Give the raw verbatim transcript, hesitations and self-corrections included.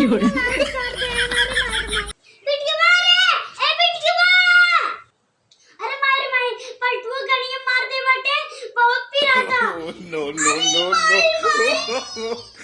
बिटकवा रे, ए बिटकवा। अरे मारे माई, पलटुआ गड़िया मार दे बाटे, बहुत पिराता। No, no, no, no।